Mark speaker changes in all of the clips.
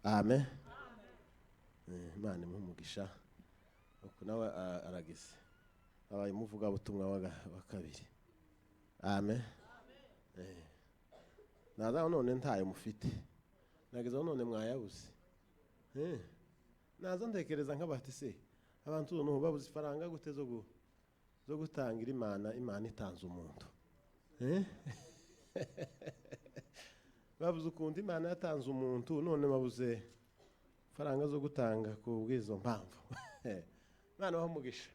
Speaker 1: Amen. Imana imuhe umugisha. Uku nawe aragize abaye umuvugabutumwa wa kabiri. Amen. Naza none ntayo mufite, nageze none mwayabuze. Naza ntekereza nk'abati se abantu noneho babuze ifaranga gute zo gutangira Imana, Imana itanze umuntu. Babuze ukuntu Imana yatanze umuntu, none babuze ifaranga zo gutanga ku bw'izo mpamvu. Imana ibahe umugisha.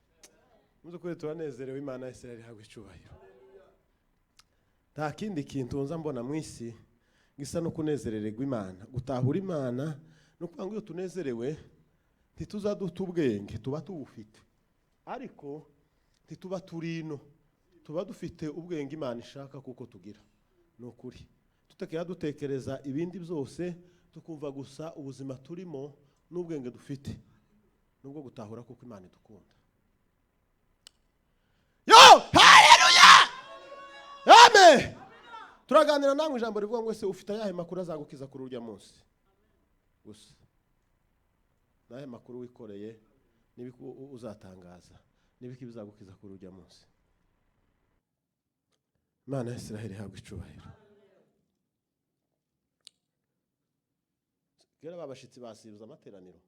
Speaker 1: Mu by'ukuri turanezerewe, Imana ya Isirayeli ihabwe icyubahiro. Nta kindi kintu nza mbona mu isi gisa no kunezerererwa Imana, gutahura Imana. Ni ukuvuga ngo iyo tunezerewe ntituzaduta ubwenge, tuba tubufite, ariko ntituba turi ino, tuba dufite ubwenge Imana ishaka kuko tugira. Ni ukuri tutakira dutekereza ibindi byose, tukumva gusa ubuzima turimo n'ubwenge dufite, nubwo gutahura kuko Imana idukunda. Yo, haleluya, amen. Turaganira namwe ijambo rivuga ngo ese ufite ayahe makuru azagukiza kuri urya munsi? Gusa nahe makuru wikoreye n'ibiki uzatangaza, n'ibiki bizagukiza kuri urya munsi? Imana ya Isiraheli ihabwe icyubahiro. Kera babashitsi basibuza amateraniro.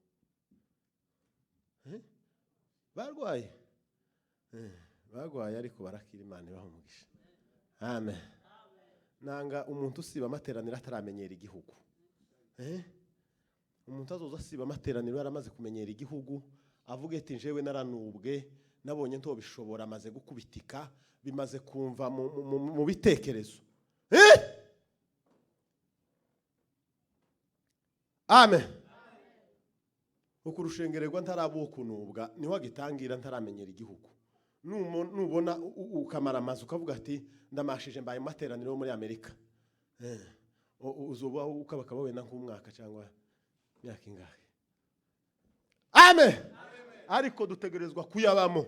Speaker 1: Barwaye. Barwaye ariko barakira, Imana ibaha umugisha. Amen. Nanga umuntu usiba amateraniro ataramenyera igihugu. Umuntu azoza asiba amateraniro yaramaze kumenyera igihugu, avuga ati njewe naranubwe, nabonye ntobishobora, amaze gukubitika, bimaze kumva mu bitekerezo. Amen. Uko urushengererwa ntarabukunubwa niho agitangira ntaramenyera igihugu. Nubona ukamara amazu ukavuga ati ndamashije mbaye materaniro yo muri Amerika. Uzoba ukabakaba wenda nk'umwaka cyangwa imyaka ingahe. Amen. Ariko dutegerezwa kuyabamo.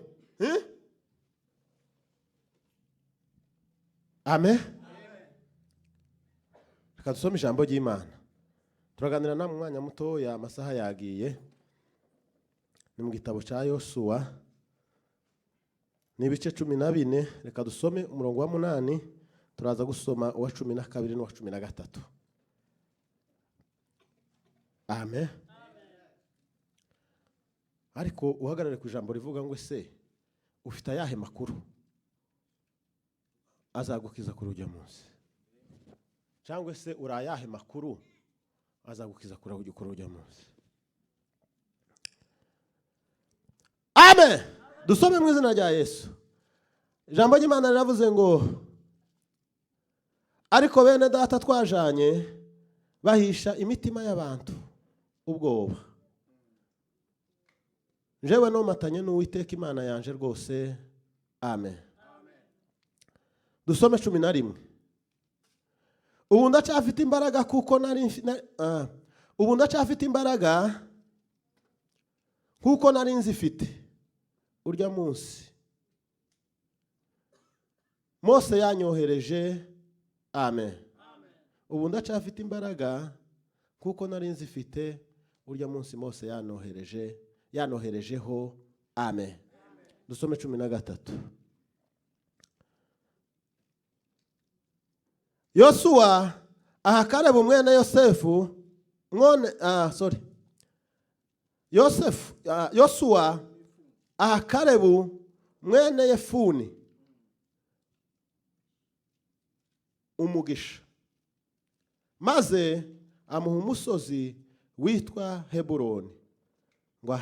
Speaker 1: Amen. Reka dusome ijambo ry'Imana. Turaganira namwe umwanya mutoya, amasaha yagiye. Ni mu gitabo cya Yosuwa, ni ibice 14. Reka dusome umurongo wa 8, turaza gusoma uwa 12 n'uwa 13. Amen. Ariko uhagarare ku ijambo rivuga ngo ese ufite ayahe makuru azagukiza kuri ujya munsi, cyangwa se uri ayahe makuru azagukiza kuri ujya munsi. Amen. Dusome mu izina rya Yesu. Ijambo ry'Imana riravuze ngo ariko bene data twajanye bahisha imitima y'abantu ubwoba, jewe nomatanye n'Uwiteka Imana yanje rwose. Amen. Dusome 11. Ubu ndacyafite imbaraga kuko nari ubu ndacyafite imbaraga kuko nari nzifite urya munsi Mose yanyohereje. Amen. Ubu ndacyafite imbaraga kuko nari nzifite urya munsi Mose yanohereje, yanoherejeho. Amen. Dusome 13. Yosuwa aha Kalebu mwene Yosefu mwone sorry Yosefu Yosuwa aha Kalebu mwene Yefuni umugisha, maze amuha umusozi witwa Heburoni ngo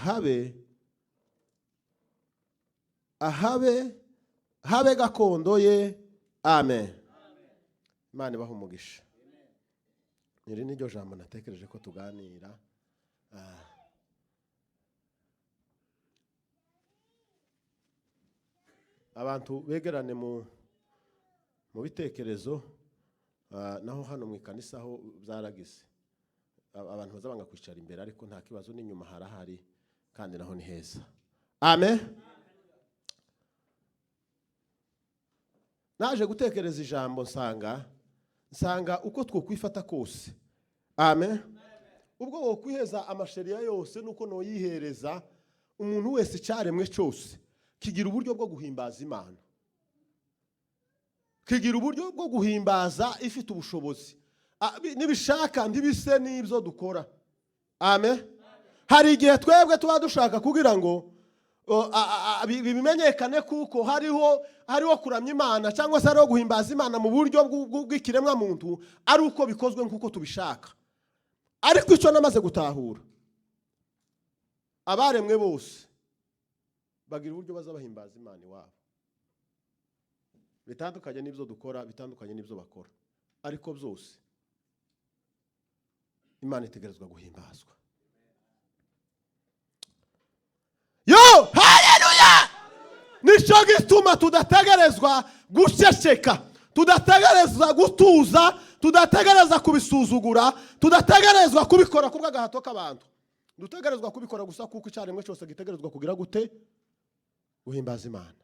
Speaker 1: habe gakondo ye. Amen. Imana ibahe umugisha. Iri ni ryo jambo natekereje ko tuganira. Abantu begerane mu bitekerezo. Naho hano mu ikanisa ho byaragize abantu bazabanga kwicara imbere, ariko nta kibazo, n'inyuma harahari kandi naho ni heza. Amen. Naje gutekereza ijambo nsanga uko twokwifata kose. Amen. Ubwo wokwiheza amasheriya yose nuko noyihereza umuntu wese, icyaremwe cyose kigira uburyo bwo guhimbaza Imana, kigira uburyo bwo guhimbaza ifite ubushobozi. Nibishaka ntibise n'ibyo dukora. Amen. Hari igihe twebwe tuba dushaka kugira ngo bimenyekane kuko hariho kuramya Imana cyangwa se hariho guhimbaza Imana mu buryo bw'ikiremwa muntu, ari uko bikozwe nk'uko tubishaka. Ariko icyo namaze gutahura, abaremwe bose bagira uburyo baza bahimbaza Imana iwabo, bitandukanye n'ibyo dukora, bitandukanye n'ibyo bakora, ariko byose Imana itegerezwa guhimbazwa. Yo, haleluya! Nicyo gituma tudategerezwa guceceka, tudategerezwa gutuza, tudategereza kubisuzugura, tudategerezwa kubikora kubw'agahato k'abantu. Dutegerezwa kubikora gusa kuko icyaremwe cyose gitegerezwa kugira gute? Guhimbaza Imana.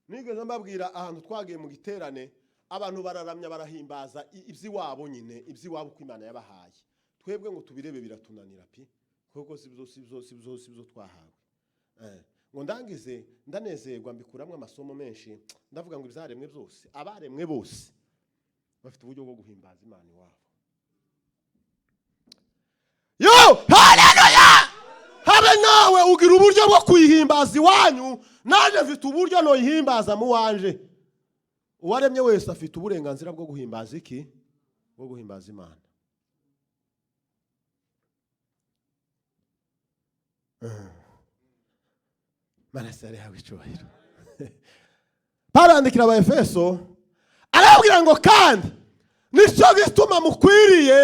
Speaker 1: Nigeze mbabwira ahantu twagiye mu giterane, abantu bararamya barahimbaza iby'iwabo nyine, iby'iwabo uko Imana yabahaye. Twebwe ngo tubirebe biratunanira pi, kuko sibyo, sibyo, sibyo, sibyo twahawe. Ngo ndangize ndanezerwa, mbikuramwe amasomo menshi, ndavuga ngo ibyaremwe byose, abaremwe bose bafite uburyo bwo guhimbaza Imana iwabo. Yo, haleluya! Habe nawe ugira uburyo bwo kuyihimbaza iwanyu, naje mfite uburyo noyihimbaza mu wanje. Uwaremye wese afite uburenganzira bwo guhimbaza iki? Bwo guhimbaza Imana. Manase yari yahawe icyubahiro. Pawulo yandikira Abaefeso arababwira ngo kandi nicyo gituma mukwiriye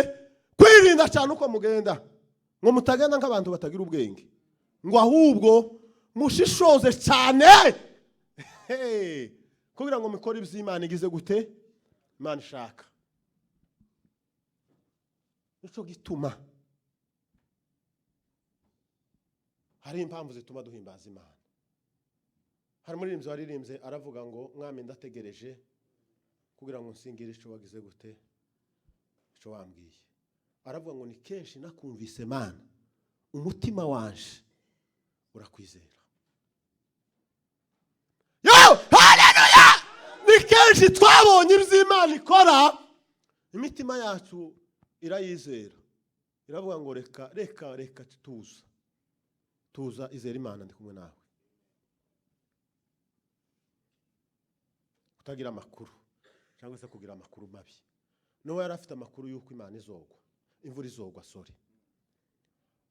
Speaker 1: kwirinda cyane uko mugenda, ngo mutagenda nk'abantu batagira ubwenge, ngo ahubwo mushishoze cyane kugira ngo mukore iby'Imana igize gute? Imana ishaka. Nicyo gituma hari impamvu zituma duhimbaza Imana. Hari umuririmbyi waririmbye aravuga ngo mwami ndategereje kugira ngo nsingire ico wagize gute, ico wambwiye. Aravuga ngo ni kenshi nakumvise Mana, umutima wanje urakwizera. Yo, haleluya! Ni kenshi twabonye iby'Imana ikora, imitima yacu irayizera, iravuga ngo reka, reka, reka tuza, tuza, izera Imana, ndi kumwe nawe. Kutagira amakuru cyangwa se kugira amakuru mabi. Nowa yari afite amakuru y'uko Imana izogwa, imvura izogwa, sorry.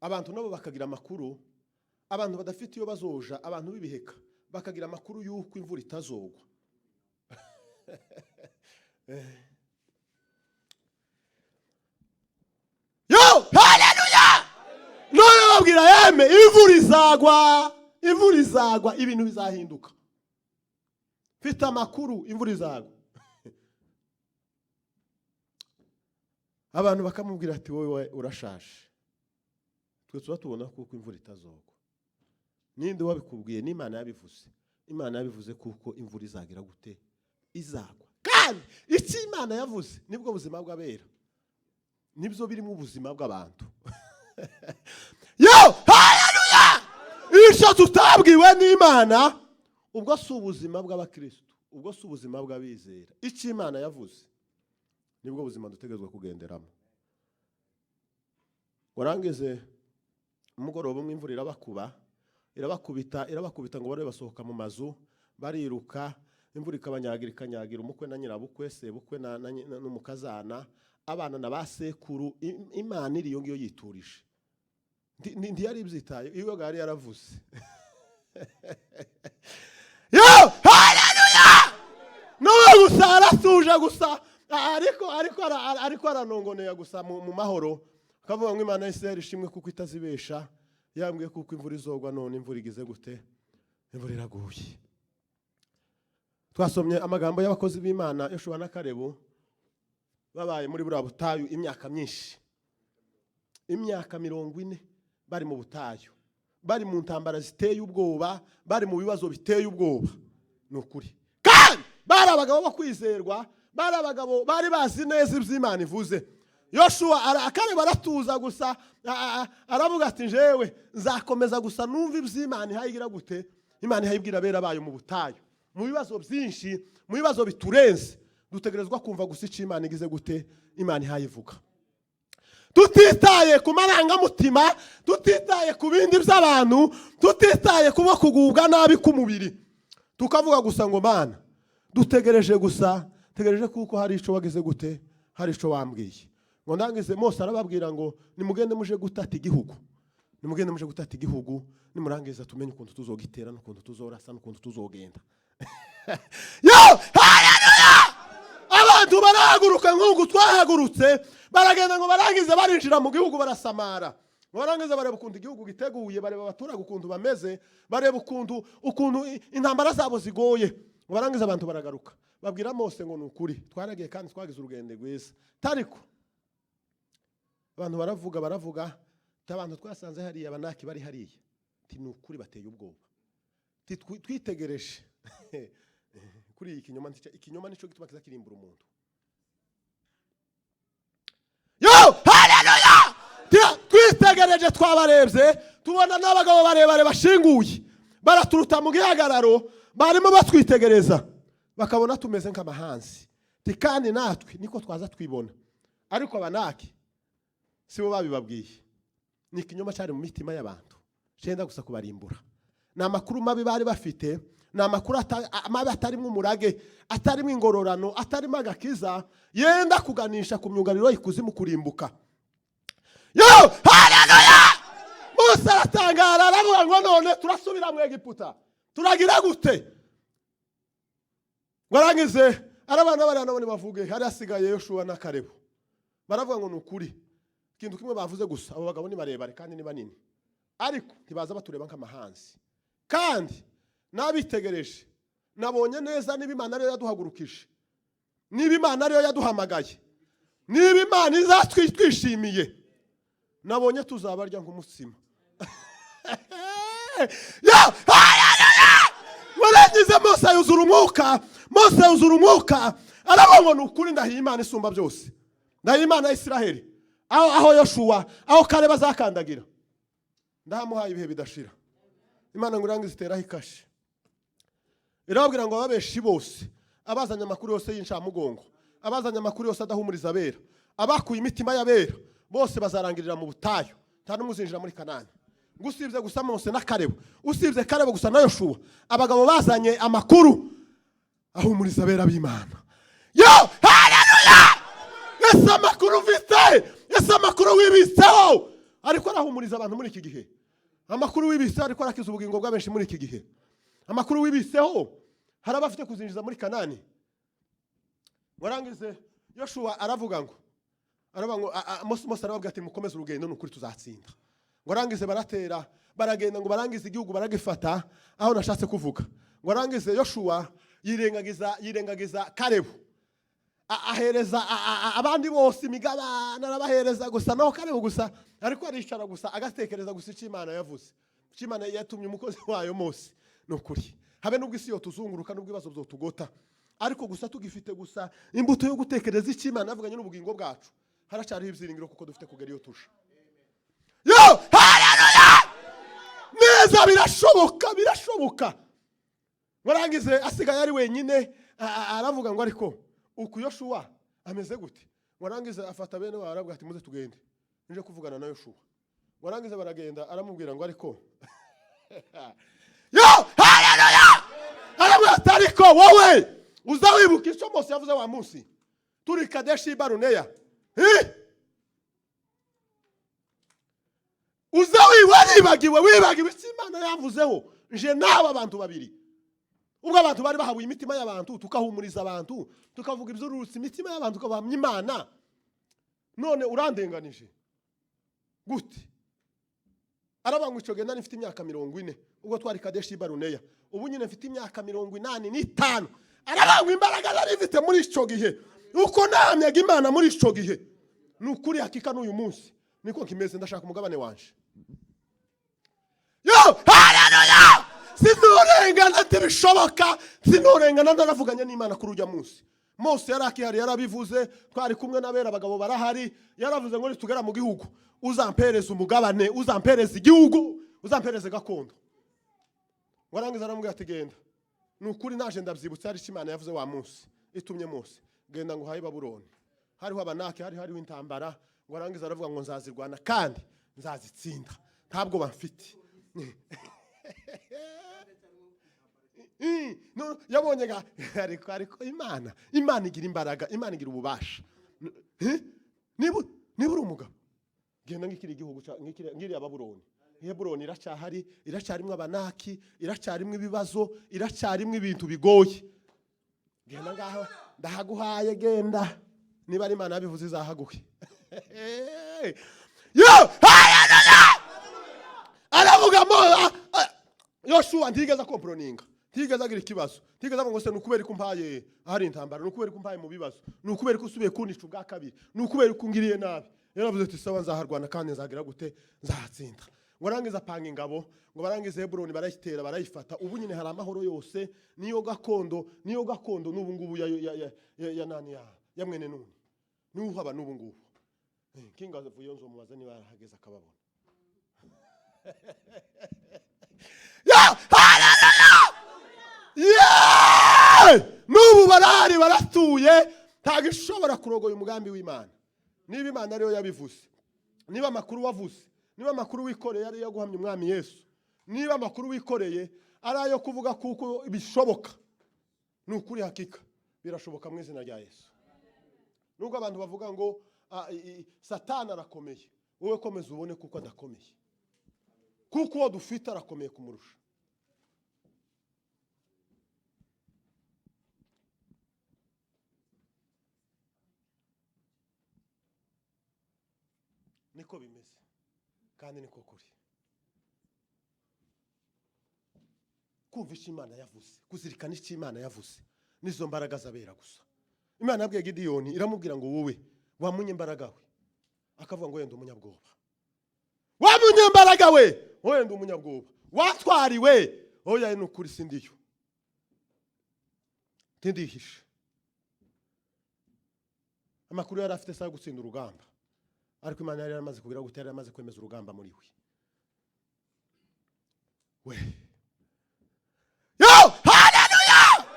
Speaker 1: Abantu nabo bakagira amakuru, abantu badafite iyo bazoja, abantu b'ibiheka bakagira amakuru y'uko imvura itazogwa. Yo, haleluya! None babwira yeme imvura izagwa, imvura izagwa, ibintu bizahinduka. Mfite amakuru imvura izagwa. Abantu bakamubwira ati wowe urashaje, twe tuba tubona kuko imvura itazogwa. Ninde wabikubwiye? Ni Imana yabivuze. Imana yabivuze kuko imvura izagira gute? Izagwa. Kandi icyo Imana yavuze nibwo buzima bw'abera, nibyo birimo ubuzima bw'abantu. Yo, haleluya! Icyo tutabwiwe n'Imana, ubwo si ubuzima bw'abakristo, ubwo si ubuzima bw'abizera. Icyo Imana yavuze nibwo buzima dutegerezwa kugenderamo. Warangize umugoroba umwe imvura irabakuba, irabakubita, irabakubita ngo bare basohoka mu mazu bariruka, imvura ikabanyagira, ikanyagira umukwe na nyirabukwe, sebukwe n'umukazana, abana na basekuru. Imana iri iyo ngiyo yiturije. Ntiyari ibyitaye, iyo gari yaravuze. Yo, haleluya! N'uwo gusa aratuje gusa, ariko aranongonera gusa mu mahoro, akavuga ngo Imana y'Isirayeli ishimwe kuko itazibesha, yambwiye kuko imvura izogwa, none imvura igize gute? Imvura iraguye. Twasomye amagambo y'abakozi b'Imana Yoshua na Kalebu, babaye muri buriya butayu imyaka myinshi, imyaka 40 bari mu butayu, bari mu ntambara ziteye ubwoba, bari mu bibazo biteye ubwoba. Ni ukuri. Kandi Bari abagabo bo kwizerwa, bari abagabo bari bazi neza iby'Imana ivuze. Yoshuwa akareba, aratuza gusa, aravuga ati: "Njewe nzakomeza gusa numva iby'Imana ihayigira gute, Imana ihayibwira abera bayo mu butayu." Mu bibazo byinshi, mu bibazo biturenze, dutegerezwa kumva gusa icyo Imana igize gute, Imana ihayivuga, tutitaye ku marangamutima, tutitaye ku bindi by'abantu, tutitaye kuba kugubwa nabi k'umubiri, tukavuga gusa ngo: "Mana, dutegereje gusa, tegereje kuko hari icyo wagize gute, hari icyo wambwiye." Ngo ndangize, Mose arababwira ngo: "Nimugende muje gutata igihugu, nimugende muje gutata igihugu, nimurangiza tumenye ukuntu tuzogitera n'ukuntu tuzorasa n'ukuntu tuzogenda." Yo, haleluya! Abantu barahaguruka nk'uku twahagurutse, baragenda. Ngo barangize barinjira mu gihugu, barasamara. Ngo barangize bareba ukuntu igihugu giteguye, bareba abaturage ukuntu bameze, bareba ukuntu intambara zabo zigoye. Ngo barangize abantu baragaruka, babwira Mose ngo: "Ni ukuri twaragiye kandi twagize urugendo rwiza, tariko abantu baravuga, baravuga ati abantu twasanze hariya, Abanaki bari hariya, ati ni ukuri bateye ubwoba." Ati twitegereje kuri iyi kinyoma, ikinyoma nicyo gituma kiza kirimbura umuntu. Yo, haleluya! Twitegereje, twabarebye, tubona n'abagabo barebare bashinguye, baraturuta mu gihagararo, barimo batwitegereza bakabona tumeze nk'amahanzi. Ti kandi natwe niko twaza twibona, ariko Abanaki si bo babibabwiye, ni ikinyoma cyari mu mitima y'abantu cyenda gusa kubarimbura. Ni amakuru mabi bari bafite, ni amakuru mabi atarimo umurage, atarimo ingororano, atarimo agakiza, yenda kuganisha ku myugariro y'ikuzimu, kurimbuka. Yo, haleluya! Mose aratangara, aravuga ngo: "None turasubira mu Egiputa, turagira gute?" Ngo arangize arabana bariya nabo bavuge, hari hasigaye Yoshuwa na Karebu. Baravuga ngo: "Ni ukuri, ikintu kimwe bavuze gusa, abo bagabo ni barebare kandi ni banini, ariko ntibaza batureba nk'amahanzi. Kandi n'abitegereje nabonye neza, niba Imana ariyo yaduhagurukije, niba Imana ariyo yaduhamagaye, niba Imana izatwishimiye, nabonye tuzabarya nk'umutsima." Yo, haleluya! Warangize Mose yuzura umwuka, Mose yuzura umwuka, aravuga ngo: "Ni ukuri, ndahiye Imana isumba byose, ndahiye Imana ya Isiraheli, aho Yoshuwa, aho Kare bazakandagira, ndahamuhaye ibihe bidashira." Imana ngo irangize iteraho ikashe, irababwira ngo ababeshi bose, abazanye amakuru yose y'incamugongo, abazanye amakuru yose adahumuriza abera, abakuye imitima y'abera bose, bazarangirira mu butayu, nta n'umwe uzinjira muri Kanani, ngo usibye gusa Mose na Karebu, usibye Karebu gusa na Yoshuwa, abagabo bazanye amakuru ahumuriza abera b'Imana. Yo, haleluya! Ese amakuru ufite, ese amakuru wibitseho ariko arahumuriza abantu muri iki gihe? Amakuru wibitseho ariko arakiza ubugingo bwa benshi muri iki gihe? Amakuru wibitseho hari abafite kuzinjiza muri Kanani? Warangize Yoshuwa aravuga ngo Mose arababwira ati: "Mukomeze urugendo, ni ukuri tuzatsinda." Ngo arangize baratera, baragenda, ngo barangize igihugu baragifata. Aho nashatse kuvuga, ngo arangize Yoshuwa yirengagiza Karebu, ahereza abandi bose imigabane, arabahereza gusa, naho Karebu gusa ariko aricara gusa, agatekereza gusa icyo Imana yavuze, icyo Imana yatumye umukozi wayo Mose. Ni ukuri, habe n'ubwo isi yotuzunguruka, n'ubwo ibibazo byotugota, ariko gusa tugifite gusa imbuto yo gutekereza icyo Imana yavuganye n'ubugingo bwacu, haracyariho ibyiringiro, kuko dufite kugera iyo tusha. Yo, haleluya! Neza, birashoboka, birashoboka. Warangize asigaye ari wenyine, aravuga ngo: "Ariko uku Yoshuwa ameze gute?" Warangize afata bene wabo, aravuga ati: "Muze tugende, nje kuvugana na Yoshuwa." Warangize baragenda, aramubwira ngo: "Ariko yo, haleluya!" Aramubwira ati: "Ariko wowe uza wibuka icyo Mose yavuze wa munsi turi Kadeshi Baruneya? Eh? Uza waribagiwe, wibagiwe icyo Imana yavuzeho nje n'aba bantu babiri?" Ubwo abantu bari bahabuye imitima y'abantu, tukahumuriza abantu, tukavuga iby'ururutse imitima y'abantu, tukabahamya Imana, none urandenganije gute? Aravuga ngo: "Icyo gihe nari mfite imyaka 40 ubwo twari Kadeshi Baruneya, ubu nyine mfite imyaka 85." Aravuga ngo: "Imbaraga nari mfite muri icyo gihe, uko nahamyaga Imana muri icyo gihe, ni ukuri hakika n'uyu munsi niko kimeze, ndashaka umugabane wanje." Yo, haleluya! Sinurengana, ntibishoboka, sinurengana. Ndaravuganye n'Imana kuri ujya munsi. Mose yari akihari, yarabivuze, twari kumwe n'abera abagabo barahari. Yaravuze ngo nitugera mu gihugu uzampereza umugabane, uzampereza igihugu, uzampereze gakondo. Warangiza aramubwira ati genda. Ni ukuri naje ndabyibutsa, hari icyo Imana yavuze wa munsi itumye Mose, genda ngo uhaye Babuloni. Hariho abanaki, hariho intambara. Ngo arangiza aravuga ngo nzazirwana kandi nzazitsinda, ntabwo bamfite. Yabonye ga ariko Imana igira imbaraga, Imana igira ububasha. Niba uri umugabo genda ngikiri igihugu ngiriya Babuloni. Heburoni iracyahari, iracyarimo abanaki, iracyarimo ibibazo, iracyarimo ibintu bigoye. Genda ngaho ndahaguhaye, genda. Niba ari Imana yabivuze izahaguhe. Yo, haleluya! Aravuga mo Yoshua ntigeze akomproninga, ntigeze agira ikibazo, ntigeze avuga ngo se nukubera ko umpaye ahari intambara, nukubera ko umpaye mu bibazo, nukubera ko usubiye kuntica ubwa kabiri, nukubera ko ungiriye nabi. Yaravuze ati sawa, nzaharwana kandi nzagira gute, nzahatsinda. Ngo arangize apanga ingabo, ngo barangize Heburoni barayitera, barayifata. Ubu nyine hari amahoro yose, niyo gakondo, niyo gakondo n'ubu ngubu ya nani ya mwene nuni niwe uhaba n'ubu ngubu. Kinga avuye nzomubaza niba yarahageze akababona. Ya, haleluya! Yeah! N'ubu barahari, baratuye, ntabwo ishobora kurogoya umugambi w'Imana. Niba Imana ariyo yabivuze, niba amakuru wavuze, niba amakuru wikoreye ari ayo guhamya umwami Yesu, niba amakuru wikoreye ari ayo kuvuga kuko bishoboka, ni ukuri hakika birashoboka mu izina rya Yesu. Nubwo abantu bavuga ngo Satani arakomeye, wowe komeza ubone kuko adakomeye, kuko uwo dufite arakomeye kumurusha. Niko bimeze kandi niko kuri. Kumva icyo Imana yavuze, kuzirikana icyo Imana yavuze, nizo mbaraga zabera gusa. Imana yabwiye Gidiyoni iramubwira ngo wowe wamunye imbaraga we, akavuga ngo wenda umunyabwoba. Wamunye imbaraga we, wenda umunyabwoba, watwariwe, oya ni ukuri sindiyo, tindihishe. Amakuru yari afite saa gutsinda urugamba, ariko Imana yari yaramaze kugira gute, yari yaramaze kwemeza urugamba muri we. We yo, haleluya!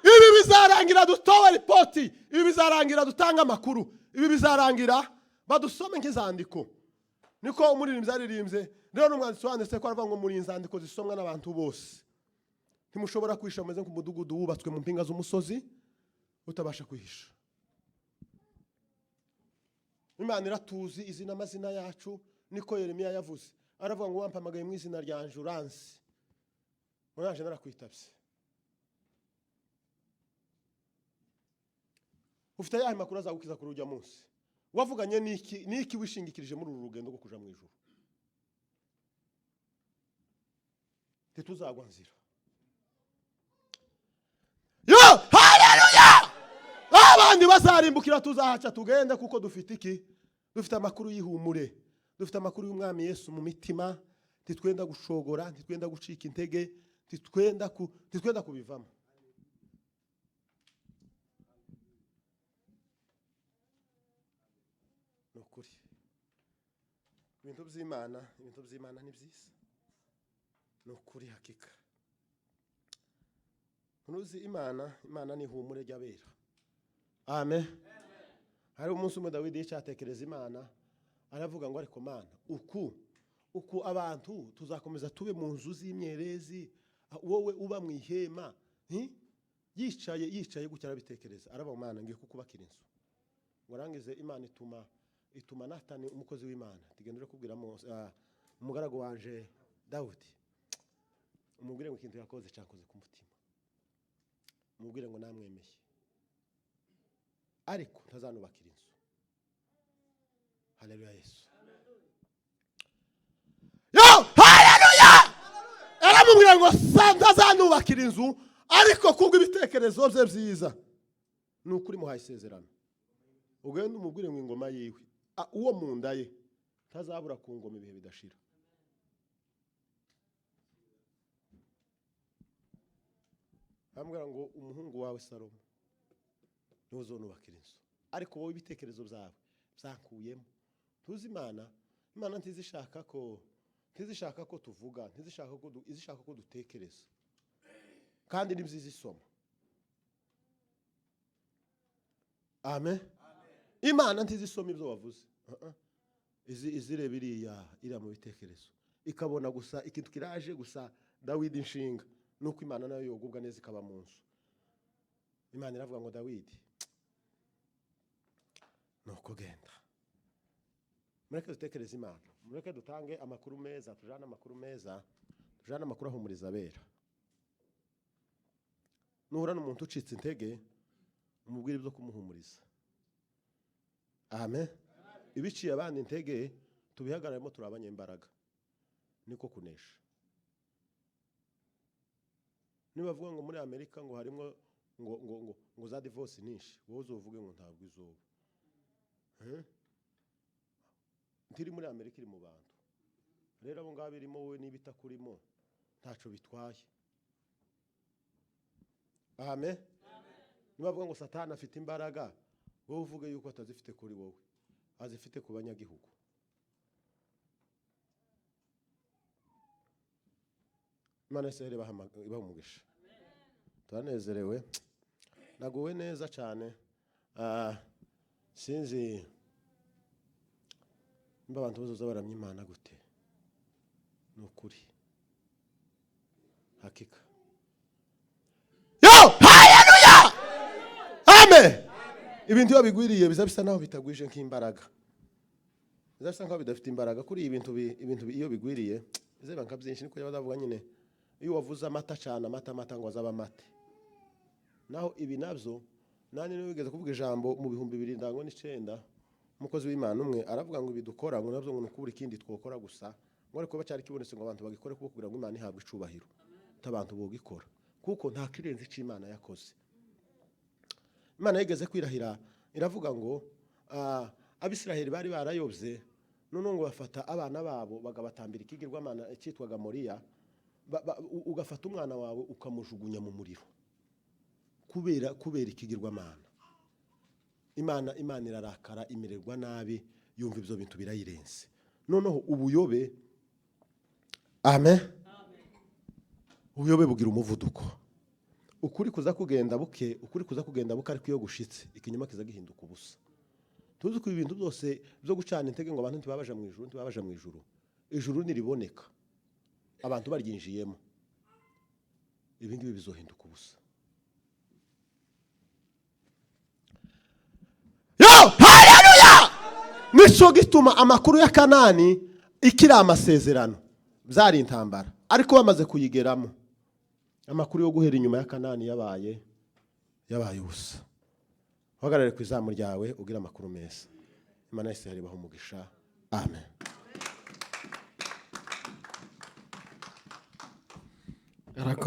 Speaker 1: Ibi bizarangira dutowe ripoti, ibi bizarangira dutanga amakuru, ibi bizarangira badusome nk'izandiko. Niko umuririmbyi yaririmbye. Rero n'umwanditsi wanditse ko aravuga ngo muri inzandiko zisomwa n'abantu bose, ntimushobora kwihisha mumeze nk'umudugudu wubatswe mu mpinga z'umusozi utabasha kwihisha. Imana iratuzi izina amazina yacu, niko Yeremiya yavuze. Aravuga ngo wampamagaye mu izina rya Juransi, ngo naje narakwitabye. Ufite ayahe makuru azagukiza kuri ujya munsi? Wavuganye n'iki, n'iki wishingikirije muri uru rugendo rwo kuja mu ijuru? Ntituzagwa nzira. Yo, haleluya! Abandi bazarimbukira tuzahaca tugende, kuko dufite iki? Dufite amakuru y'ihumure, dufite amakuru y'umwami Yesu mu mitima. Ntitwenda gushogora, ntitwenda gucika intege, ntitwenda kubivamo. Ni ukuri ibintu by'Imana, ibintu by'Imana ni byiza, ni ukuri hakika. Ntuzi Imana, Imana ni ihumure ry'abera. Amen. Hari umunsi umwe Dawidi yicatekereza Imana, aravuga ngo ariko Mana, uku abantu tuzakomeza tube mu nzu z'imyerezi, wowe uba mu ihema. Yicaye gutya arabitekereza, aravuga Mana ngiye kukubakira inzu. Ngo arangize Imana ituma Natani umukozi w'Imana, tugenda kubwira umugaragu wanje Dawidi, umubwire ngo ikintu yakoze cyakoze ku mutima, umubwire ngo namwemeye, ariko ntazanubakira inzu. Haleluya Yesu. Yo, haleluya! Aramubwira ngo ntazanubakira inzu, ariko kubwo ibitekerezo bye byiza, ni ukuri muhaye isezerano. Ugende umubwire ngo ingoma yiwe, uwo mu nda ye ntazabura ku ngoma ibihe bidashira. Bambwira ngo umuhungu wawe Salomo niwe uzonubakira inzu, ariko wowe ibitekerezo byawe byankuyemo. Tuzi Imana, Imana ntizishaka ko tuvuga, ntizishaka ko izishaka ko dutekereza, kandi ni byiza isoma. Amen. Imana ntizisoma ibyo wavuze, izireba iriya mu bitekerezo, ikabona gusa ikintu kiraje gusa. Dawidi inshinga nuko Imana nayo yogubwa neza ikaba mu nzu. Imana iravuga ngo Dawidi nuko genda. Mureke dutekereze Imana, mureke dutange amakuru meza, tujane amakuru meza, tujane amakuru ahumuriza abera. Nuhura n'umuntu ucitse intege, umubwire ibyo kumuhumuriza. Amen. Ibiciye abandi intege tubihagararemo, turi abanyembaraga, niko kunesha. Nibavuga ngo muri Amerika ngo harimo ngo ngo ngo ngo za divorce nyinshi, wowe uzovuge ngo ntabwo izuba. Ntiri muri Amerika, iri mu bantu. Rero abo ngabo irimo, wowe niba itakurimo ntaco bitwaye. Amen. Nibavuga ngo Satani afite imbaraga, wowe uvuge yuko atazifite kuri wowe, azifite ku banyagihugu. Imana Israel ibaha umugisha. Turanezerewe, naguwe neza cyane. Sinzi nimba abantu bazoza baramya Imana gute, ni ukuri hakika. Yo, haleluya, amen. Ibintu iyo bigwiriye biza bisa naho bitagwije nk'imbaraga, biza bisa nkaho bidafite imbaraga. Kuri ibintu iyo bigwiriye bizeba nka byinshi, niko bazavuga nyine. Iyo wavuze amata cyane, amata amata ngo azaba amate. Naho ibi nabyo, nani wigeze kuvuga ijambo mu 2009, umukozi w'Imana umwe aravuga ngo ibi dukora ngo nabyo ngo nukubura ikindi twokora gusa, ngo ariko bacyari kibonetse ngo abantu bagikore kuko kugira ngo Imana ihabwe icubahiro, abantu bogikora kuko nta kirenze icyo Imana yakoze. Imana yigeze kwirahira iravuga ngo Abisiraheli bari barayobye, none ngo bafata abana babo bagabatambira ikigirwamana cyitwaga Moriya. Ugafata umwana wawe ukamujugunya mu muriro kubera ikigirwamana. Imana irarakara, imererwa nabi, yumva ibyo bintu birayirenze. Noneho ubuyobe, amen, ubuyobe bugira umuvuduko. Ukuri kuza kugenda buke, ukuri kuza kugenda buke, ariko iyo gushitse ikinyoma kiza gihinduka ubusa. Tuzi ko ibintu byose byo gucana intege ngo abantu ntibabaja mu ijuru, ntibabaja mu ijuru. Ijuru niriboneka abantu baryinjiyemo, ibi ngibi bizohinduka ubusa. Yo, haleluya! Nico gituma amakuru ya Kanani ikiri amasezerano, byari intambara, ariko bamaze kuyigeramo amakuru yo guhera inyuma ya Kanani yabaye ubusa. Uhagarare ku izamu ryawe ugira amakuru meza. Imana yose ibahe umugisha. Amen.